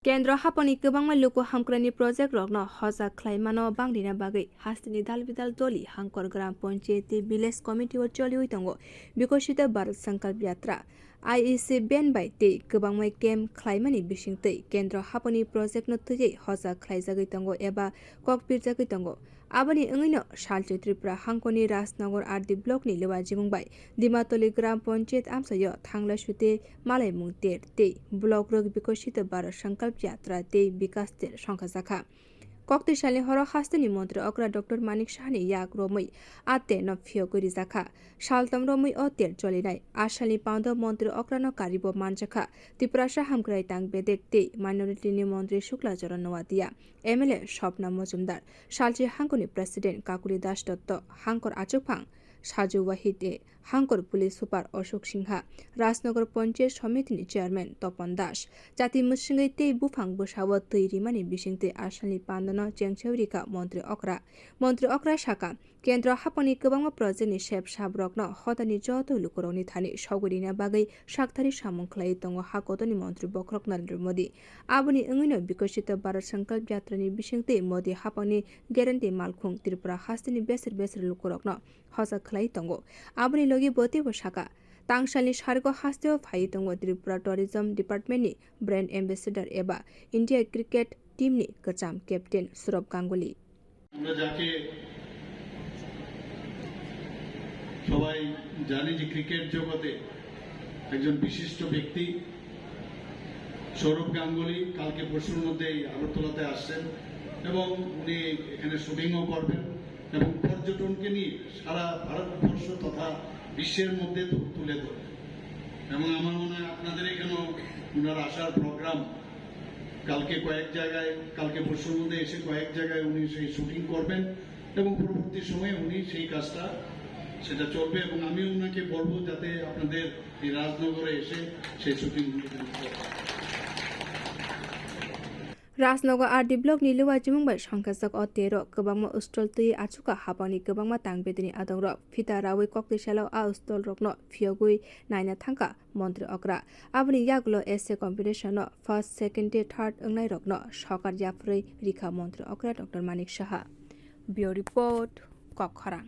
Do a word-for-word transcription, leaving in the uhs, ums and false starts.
Kendro haponi kwbangma luku hamkrai ni project rokno hosa khlaimano bangrina bagwi hasteni dal bidal doli Hangkor Gram Panchayat tei Village Committee o choliwi tongo Bikoshita Bharat Sankalp Yatra. I E C ban bai tei kwbangma camp khlaimani bisingtwi kendro haponi project no twiwi hosa khlaijagwi tongo eba kok pirjagwi tongo. Aboni wngwino salchi Tripura hangkoni Rajnagar R D block ni Liwajimung bai Dimatoli Gram Panchayat amchaio thanglai sute malaimung ter tei block rok Bikoshita Bharat Sankalp Yatra tei Bikas ter songkhajakha. Koktwi salni horo hasteni montri okra Doctor Manik Sahani yak romwi a ter no phiyogwi rijakha. Saltam romwi o ter cholinai. A salni pando montri okra no karibo manjakha Tiprasa hamkrai tang bedek tei minority ni montri Shukla Charan Noatia, M L A Swapna Majumdar, salchi hangkoni President Kakuli Das Dotto, hangkor achukphang Saju Wahid e, hangkor Police Super Ashok Singha, Rajnagar Panchayat Samiti ni Chairman Topon Das, jati mwswngwi tei buphang bwsao twi rimani bisingtwi a salni pandano chengcheu rikha montri okra. Montri okra saka, kendro haponi kwbangma project ni sep sap rokno hodani joto lukurokni thani sogwi rina bagwi sakthari samung khlai tongo ha kotorni montri bokhorok Narendra Modi. Aboni wngwino Bikosito Bharat Sankalp Yatra ni bisingtwi Modi haponi guarantee malkhung Tripura hasteni besir besir lukurokno hosa khlai tongo. Aboni logi bo teibo saka, tangsalni sarigo hasteo phaiwi tongo Tripura Tourism Department ni Brand Ambassador eba India Cricket Team ni kwcham Captain Sourav Ganguly. আমরা যাকে সবাই জানি যে ক্রিকেট জগতে একজন বিশিষ্ট ব্যক্তি, সৌরভ গাঙ্গুলি কালকে পরশুর মধ্যেই আগরতলাতে আসছেন এবং উনি এখানে শুটিংও করবেন এবং পর্যটনকে নিয়ে সারা ভারতবর্ষ তথা বিশ্বের মধ্যে তু-, তুলে ধরবেন। এবং আমার মনে হয় আপনাদের এখানেও ওনার আসার প্রোগ্রাম কালকে কয়েক জায়গায়, কালকে পরশুর মধ্যে এসে কয়েক জায়গায় উনি সেই শুটিং করবেন এবং পরবর্তী সময়ে উনি সেই কাজটা সেটা চলবে এবং আমি ওনাকে বলবো যাতে আপনাদের এই রাজনগরে এসে সেই শুটিংগুলো তিনি করবেন। Rajnagar R D block ni Liwajimung bai songkhajak o tero kwbangma stall twi achukha hapangni kwbangma tang bedini adongrok phita rawi koktwi salo a stall rokno phiyogwi naina thangkha montri okra. Aboni yagulo essay competition no first, second tei third wngnai rokno sokar yapharwi rikha montri okra Doctor Manik Saha. Bureau Report, Kokkhorang.